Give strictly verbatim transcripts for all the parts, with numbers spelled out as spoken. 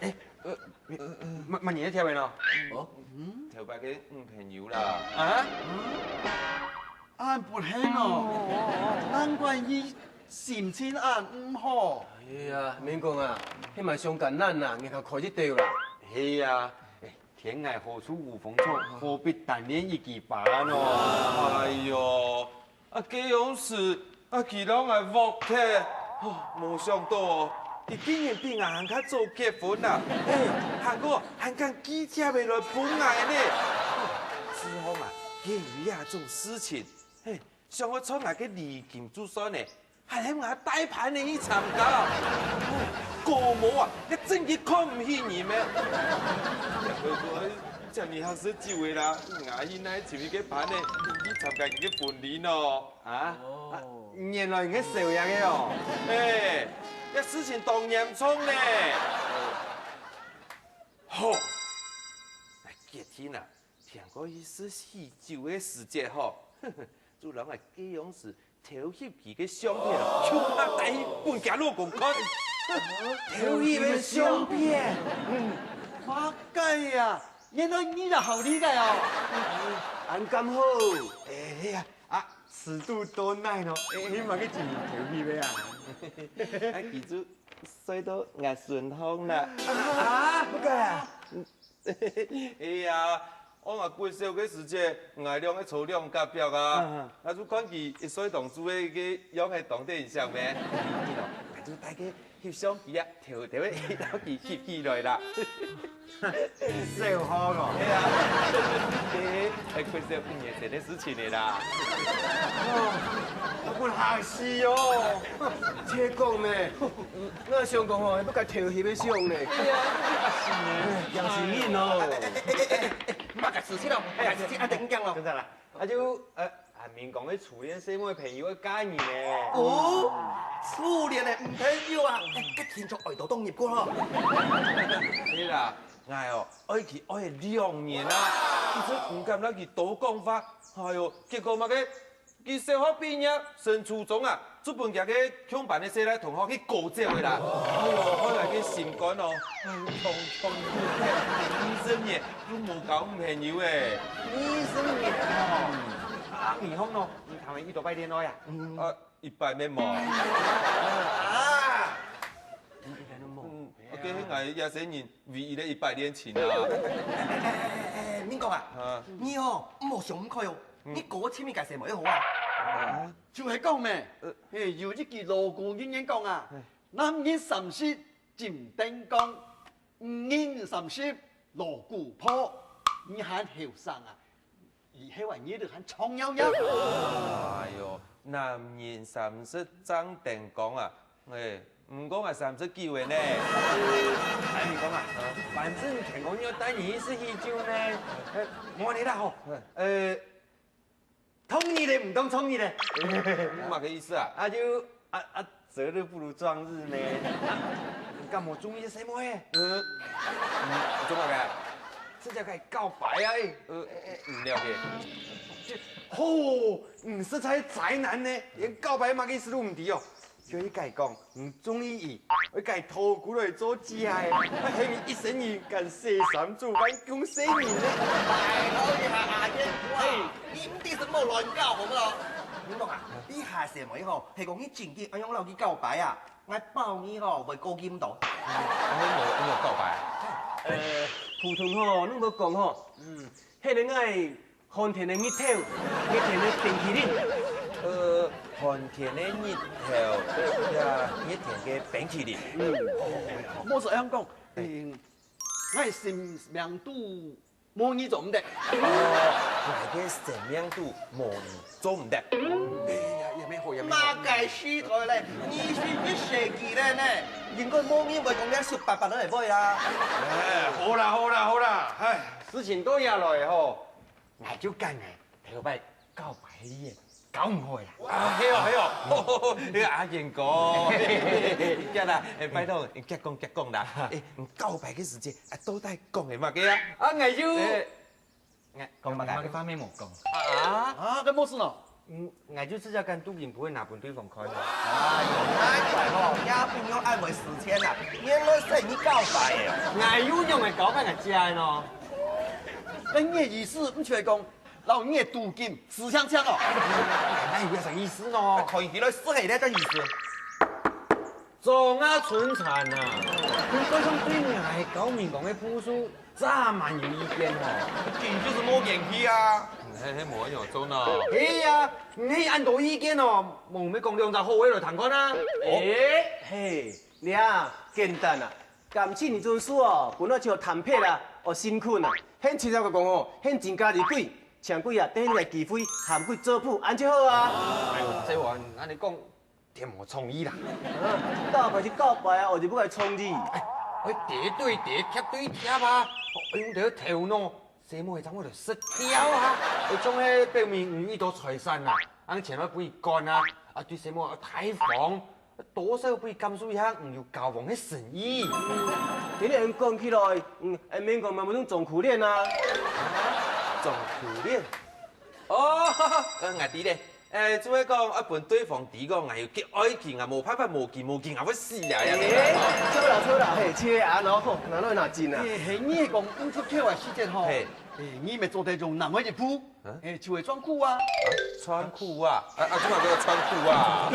欸，呃，麼、麼人在跳舞呢？哦，頭擺个女朋友啦。啊？恁不幸哦，難怪你心情恁毋好。哎呀，免講啊，係嘛傷艱難啊，日頭開一兜啦。係啊，欸，天涯何處無芳草，何必單戀一枝花呢？哎喲， 啊，該央時，啊，佢摎𠊎㧒忒，哦，無想到哦，佢竟然比𠊎還較早結婚啊！嘿，還過還敢寄帖仔來分𠊎呢！哦，之後啊，因為這種事情，嘿，想愛賺𠊎个禮金就算了，還喊𠊎帶伴仔去參加。哦，姑母啊，你真个看毋起人咩？想愛講，哎，這你還係久了啦，𠊎去哪尋一個伴仔，去參加佢个婚禮呢？ 啊？哦。啊，原來你係少爺个哦。哎，這事情當嚴重呢。好，𠊎決定啊，聽過一次喜酒个時節吼，就摎𠊎該央時偷翕佢个相片啊，共下帶去分厥老公看。偷翕个相片？嗯，麼个啊？原來你也好厲害哦！恁敢好？哎呀， 啊，尺度多大呢？欸，你麼个情形偷翕个啊？啊，佢就睡到𠊎身項啦。啊，麼个啊？哎呀，𠊎還較細个時節，𠊎兩儕坐兩隔壁啊，啊，就看佢一睡當晝个樣仔當得人惜咩？𠊎就帶該翕相機啊，偷偷仔摎佢翕起來啦。 笑呵哦。係啊，係，係，該係五年前个事情了啦。哦，𠊎還忒嚇死哦！切講咩？𠊎想講吼，係分該偷翕个相呢。係啊，係呢。哎，麼个事情哦？哎，哎，哎，哎，麼个事情哦？麼个事情啊，等講哦。等等啦，啊就，呃， 啊，明講个初戀細妹朋友愛嫁人呢。哦，初戀个女朋友啊，欸，該聽著愛到當入骨哦。係啦，𠊎哦，愛佢愛兩年啊，一直毋敢摎佢多講話。哎喲，結果麼个，佢小學畢業升初中啊，就分厥个共班个細賴同學去勾走了啦。哎喲，害𠊎个心肝哦，哎喲，痛痛痛，二十年 都無交女朋友欸。二十年哦。啊，你講喏，你談了幾多擺戀愛啊？啊，一擺乜無。啊，一擺都無。嗯，啊，該係𠊎這生人唯一个一擺戀情啊。欸，明哥啊，啊。你哦，毋好想毋開哦，你過尋一個細妹好啊。啊。就係講咩，呃。嘿，有一句老古人言講啊，男人三十 金燈光，女人三十老古婆，你還後生啊，以後啊，日子還長遙遙。哎喲，男人三十正燈光啊，欸，毋過𠊎三十九了呢。哎，你講啊，反正天光日帶你去食喜酒呢，欸，無你啦吼，欸， 同日仔毋當撞日仔。麼个意思啊？啊就，啊，啊，擇日不如撞日咩。啊，你敢無中意細妹仔？嗯，嗯，做麼个？直接摎佢告白啊，欸。呃，毋了解。吼，你實在宅男呢，連告白麼个意思都毋知哦。 就係佢講，你中意佢，愛佢討過來做姊仔，愛喊佢一聲人，敢洗衫煮飯供細人呢。哎，好厲害啊，阿燕，喂，你毋得係莫亂搞，好無？你講啊，你下細妹吼，係講你真經愛用摎佢告白啊，𠊎包你吼，會過癮到。哎，無，無告白啊？呃，普通吼，你莫講吼，嗯，係恁樣 寒天个日頭，熱天个冰淇淋。呃，寒天个日頭，呀，熱天个冰淇淋。嗯，莫係恁樣講，嗯，𠊎生命肚無你做毋得。哦，𠊎个生命肚無你做毋得。哎呀，也無好，也無好。麼个時代咧？二十一世紀咧呢？應該無人會講這十八般个話啊。哎，好啦，好啦，好啦，哎，事情到這來吼， 𠊎就講欸，頭擺告白个理由搞毋好啦。啊，係哦，係哦，那個阿健哥，你講啦，欸，拜託，你遽講，遽講啦。欸，你告白个時節，啊，到底講个麼个啊？啊，𠊎就，欸，𠊎講麼个？麼个方面無講。啊？啊，該無事喏。嗯，𠊎就直接講肚脣部个拿分對方看啊。哎喲，難怪吼，也不用安慰時間啦，原來係你告白个哦。𠊎又仰會告白𠊎姐个喏？ 該你个意思毋就係講，摎你个肚脣死淨淨哦？哪有這種意思呢？看起來係係這個意思。張啊春燦啊，你對上對𠊎交往个步數，真蠻有意見哦。真就是無元氣啊！係，係無恁樣做呢。係啊，你恁多意見哦，無毋係講兩隻好話來談看啊？哦，欸，嘿，你啊，簡單啊， 感情這種事哦，本來就坦白啦，哦，誠懇啊，恁直接个講哦，恁真家己講，請佢啊，等个機會，喊佢做伴，恁就好啊。哎喲，這話恁樣講，忒無創意啦。啊，告白就告白啊，哦，就毋愛創意。哎，愛貼對貼，貼對貼啊，哦，用這個頭腦，細妹正會來識了啊。哎，總係表明你有幾多財產啊，恁樣錢愛分佢管啊，啊，對細妹愛大方， 多少分佢感受一下你有交往个誠意。今日恁講起來，嗯，恁面講嘛，毋通裝苦臉啊。裝苦臉？哦，呃，𠊎知咧，欸，就係講，愛分對方知講，𠊎有幾愛佢，𠊎無辦法無佢，無佢，𠊎會死啊，呀。欸，著啦，著啦，嘿，切啊，然後吼，拿來拿緊啊。欸，嘿，你講毋出口啊，時節吼，嘿。欸，你乜做得用另外一步。 啊？欸，就係裝酷啊。啊，裝酷啊？啊，啊，做麼个裝酷啊？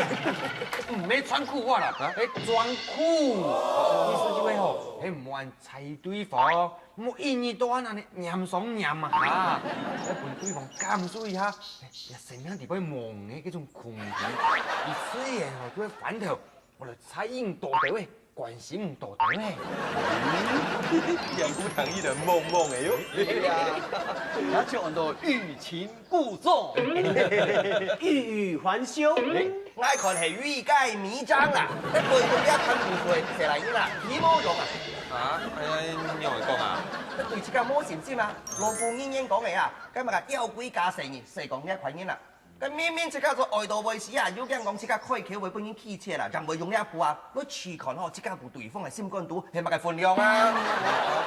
毋係裝酷啊啦，啊？欸，裝酷。意思就係吼，係毋好恁在意對方，莫一日到暗恁樣黏上黏下，愛分對方感受一下，欸，生命裡背無你个該種空虛，佢自然吼就會翻頭，𠊎來在意你多兜仔。 關心毋到兜仔。嗯，仰有聽起來懵懵个喲。對呀，也就安到欲擒故縱。欲語還休。欸，𠊎看係欲蓋彌彰啦，這背後這款故事，誰來應啦？佢無用啊！啊，哎呀，你仰會講啊？這對自家無信心啊！老古人言講个啊，該麼个枵鬼假細人，係講這款人啦。 該明明自家就愛到會死啊，又驚講自家開口會分人拒絕啦，正會用這步啊，愛試看吼，自家對對方个心肝肚係麼个分量啊？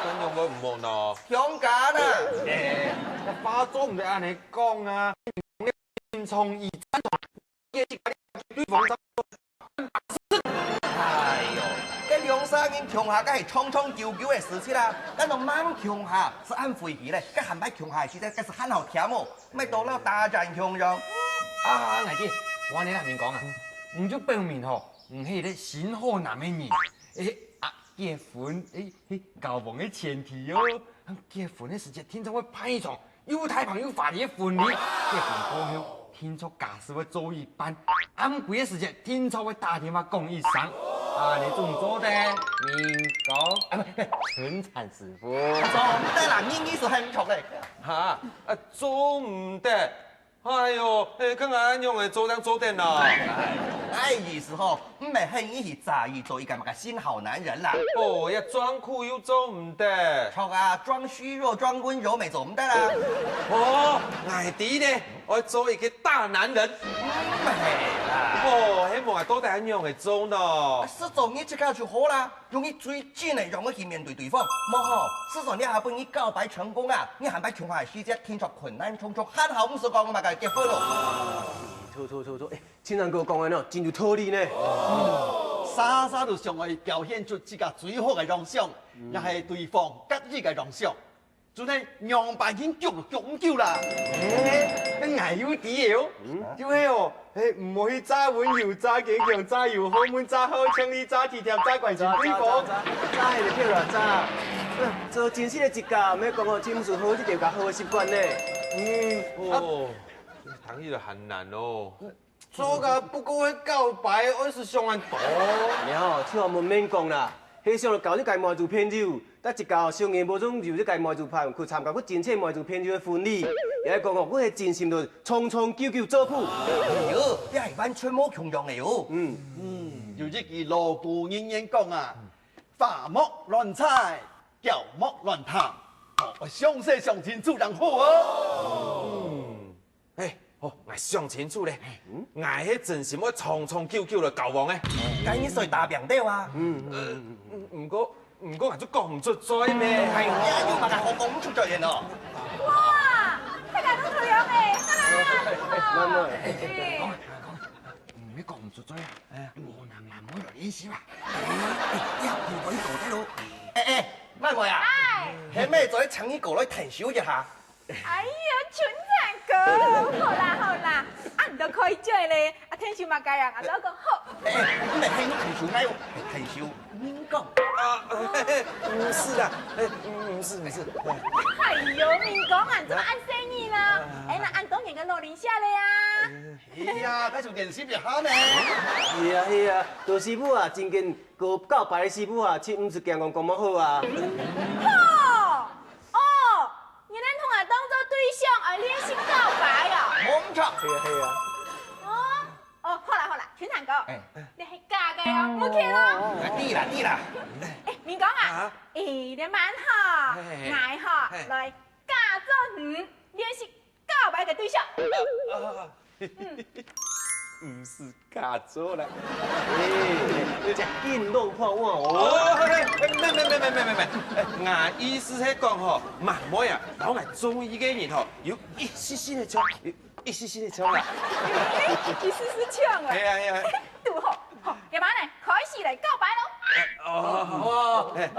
分量會毋好呢？強姦啊！欸，話做毋得恁樣講啊！情從意轉，對方 哎喲，該兩儕人共下，該係長長久久个事情啦。該摎吂共下，係恁費氣咧，該下擺共下个時節，該係還好添哦，毋係到摎打仗共樣。啊，𠊎知，𠊎恁樣同你講啊，你就表明吼，你係一個心好男个人。欸，啊，結婚，欸，係交往个前提哦。結婚个時節，定著會辦一場 又大方又華麗个婚禮，結婚過後，定著家事會做一半，暗歸个時節，定著會打電話講一聲，啊，你總做得，明哥，啊，不，不，春燦師傅。做毋得啦，你意思還毋著咧。哈，啊，做毋得。哎喲，欸，該𠊎恁樣个做正做得呢？哎，意思吼， 毋係喊你去詐意做一個麼个新好男人啦。哦，也裝酷又做毋得。著啊，裝虛弱、裝溫柔乜做毋得啦。哦，𠊎知咧，愛做一個大男人。毋係啦。哦，係無𠊎到底愛仰般做呢？係做你自家就好啦，用你最真个樣仔去面對對方，無吼，就算你下擺你告白成功啊，你下擺共下个時節定著困難重重，還好毋使講麼个結婚咯。著著著著，欸， 青山哥講个呢，真有道理呢。儕儕都想愛表現出自家最好个樣相，也係對方合意个樣相。做得仰般形逐逐毋夠啦。欸，該𠊎有知个哦，就係哦，欸，毋好去詐溫柔、詐堅強、詐有好問、詐好、仗義、詐體貼、詐關心對方。詐，詐，詐，係就對啦，詐。嗯，做真實个自家，毋係講哦，真毋使好，這條較好个習慣呢。嗯，啊，哦，聽起來還難哦。做个不過係告白，愛係想恁多。你好，千萬毋免講啦，係想交一個妹子朋友，但一交想个無種有一個妹子伴去參加佢真正妹子朋友个婚禮，也係講哦，佢係真心个長長久久做伙。哎喲，這係完全無共樣个喲。嗯，嗯，有一句老古人言講啊，花莫亂採，嬌莫亂貪，哦，詳細想清楚正好哦。嗯。 哎，好，𠊎想清楚咧，𠊎係真心愛長長久久來交往个。該你就愛打拚兜啊！毋過，毋過𠊎就講毋出嘴咩。哎喲，你又麼个好講毋出嘴个喏？哇，大家都同樣个，哈哈，真好。哎，講啊，講啊，毋好講毋出嘴啊！無人啊，毋好亂練習啊！哎，你又毋好講得咯。哎哎，妹妹啊，係毋係做得請你過來𢯭手一下？ 哎呀，春蠶哥，好啦好啦，啊你都開嘴咧，啊𢯭手麼个啊，啊都講好。哎，哎，毋係𢯭手，𢯭手，明講。啊，毋係啦，哎，毋係，毋係。哎喲，明講啊，你做麼恁細義啦？哎，該恁多年个老人家咧啊。哎呀，該就練習一下呢。係啊係啊，到時節啊，真正過告白个時節啊，就毋使驚講講無好啊。好，哦。 你等同𠊎當做對象愛練習告白啊？無毋著。係啊係啊。哦，哦，好啦好啦，春蠶哥，哎。你係假个哦，毋好去咯。啊，你啦你啦。哎，明講啊，啊？哎，你慢吼，嘿嘿嘿。𠊎吼，嘿。來假做你練習告白个對象。啊，毋係 假做啦。哎，這緊弄破碗哦。哦，嘿，嘿，毋係毋係毋係毋係毋係，𠊎意思係講吼，妹妹啊，摎𠊎中意个人吼，有一息息仔像，有一息息仔像啦。一息息像啊。係啊係啊。堵好，好，這下呢，開始來告白咯。哦，好，哎，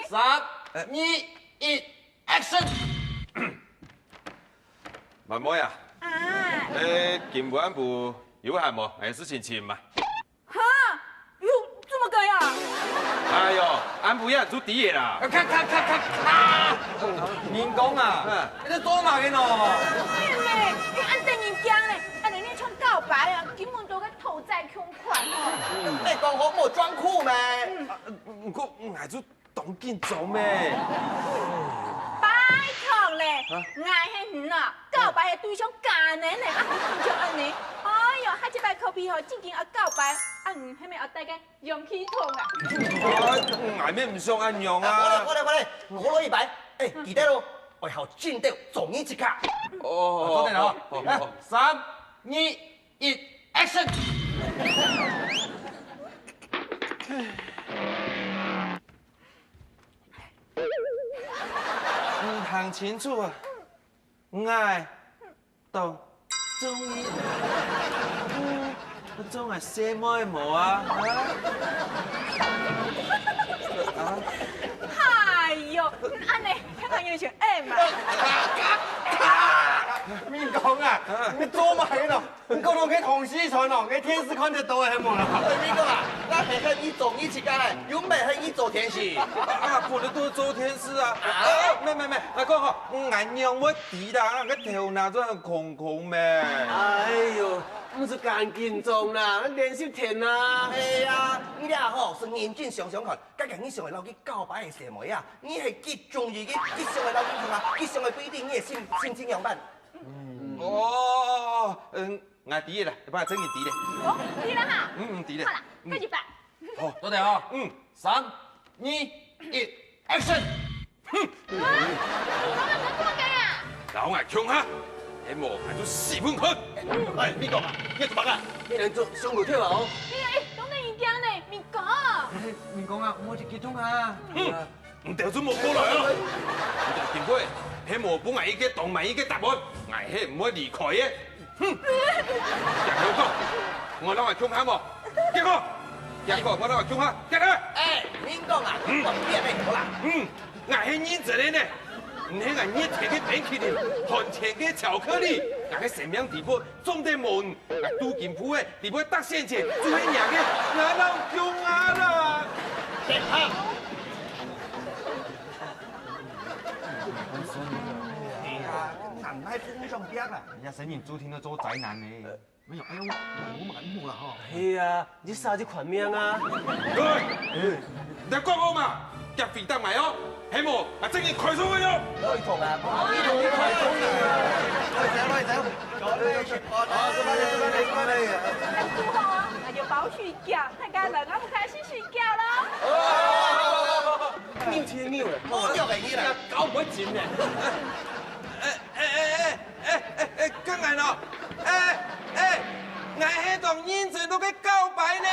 三、二、一，action！妹妹啊，啊。哎，今晡暗晡 有閒無？𠊎事情尋嘛。哈，有這麼个呀？哎喲，暗晡夜就知个啦。咔咔咔咔咔！明講啊，嗯。你在做麼个呢？妹妹，你恁得人驚呢，恁樣你像告白啊，根本就个討債共款哦。你講好無裝酷咩？啊，毋過𠊎就 當緊張咩？拜託咧，啊？𠊎係你啊，告白个對象假个呢，啊，你就恁呢。哎喲，下一擺可比吼，正經愛告白，啊，你係毋係愛帶個氧氣筒啊？啊，𠊎乜毋想恁樣啊。好咧，好咧，好咧，過來一擺，哎，記得哦，愛好真兜中意自家。哦，做得哦。好，好，好。來，三、二、一，action！ 你聽清楚啊！𠊎當中意，嗯，做𠊎細妹無啊？啊？啊？哎喲，恁呢，聽朋友就愛嘛。明講啊，你做麼个呢？ 你講到該唐西川哦，該電視看得到个係無啦？明講啊，該係喊你做你自家个，又毋係喊你做電視。啊，啊，本來都係做電視啊。啊？啊，毋係，毋係，𠊎講吼，𠊎仰會知啦，該頭那就很空空咩。哎喲，毋使恁緊張啦，練習天啊。哎呀，你這吼，係認真想想看，該日你想愛摎佢告白个細妹啊，你係幾中意佢，幾想愛摎佢行啊，幾想愛對佢，你个心，心情仰般？ 哦，嗯，𠊎知个啦，你幫𠊎整理知个。哦，知啦哈。嗯，嗯，知个。好啦，嗯。過一擺。好，做得哦。嗯，三、二、一，action！哼！啊，你講个做麼个啊？摎𠊎共下，係無𠊎就死分開。哎，明講啊，你做麼个？你兩隻傷過頭啊哦。哎，哎，當得人驚呢，明講。明講啊，莫去激動啊。嗯。 你兜就莫過來啊！你兜今晡係無分𠊎一個當滿意个答案，𠊎係毋會離開个。哼！行開講，愛摎𠊎共下無？行開！行開，愛摎𠊎共下，行開！哎，明講啊，你講變个好啦。嗯，𠊎係認真个呢，毋係𠊎熱天个冰淇淋，寒天个巧克力，𠊎个生命地步 總得無你，𠊎杜金富个，裡背搭線姐，就係若个，𠊎摎共下啦。哎呀，男孩子毋想變啊。人家生命注定要做宅男呢。哎呀，哎呀，我我嘛毋好啦吼。係啊，你殺隻款命啊！喂，你管我嘛？夾回答埋哦，係無？啊，正經開除佢哦！我同啊，我同你開除啊！來，走，來，走。好，這邊，這邊，這邊。哎，不好啊，那就包水餃，大家人啊，不開心水餃了。你有錢你有了，我有个你啦，搞不會緊呢。哎哎哎哎哎哎哎，干啥呢？哎哎，𠊎係當認真个告白呢！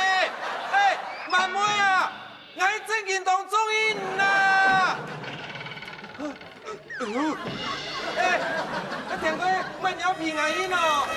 哎，滿妹啊，𠊎正經當中意你啊！哎，天哥，莫鳥皮𠊎呢哦！